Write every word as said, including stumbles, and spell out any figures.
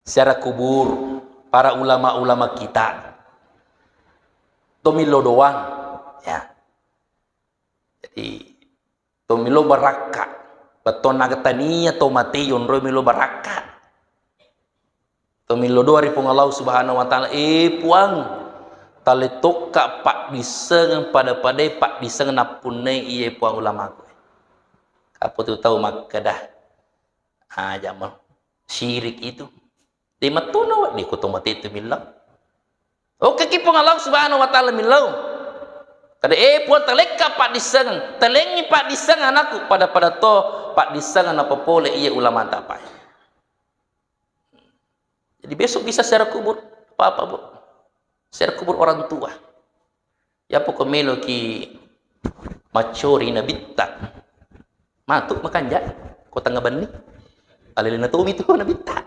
Ziarah kubur para ulama-ulama kita. Tomillo doang, ya. Jadi, tomillo barakka. Bettuanna aga tania to mate yonroi milo barakka. Tomillo doa ri Puang Allah Subhanahu wa Ta'ala, "Eh, Puang, talettokka paddissengeng pada-padai paddissengeng nappunnai iye Puang ulamaku." Apa tu tau makkeda, "Ah, jamal, syirik itu." Di mattuno, di kuto mate tu millau. Oke ki Puang Allah Subhanahu wa Ta'ala millau. Kada, "Eh, Puang, talekka paddissengeng, talengngi paddissengeng anakku, pada-pada to paddissengeng napapole iye ulama tapai." Jadi besok bisa ziarah kubur, apa-apa, Bu. Ziarah kubur orang tua. Ya pokok meloki maccori nabitta. Matu makanja, ko tengnga benni. Alelena tomi tu nabitta.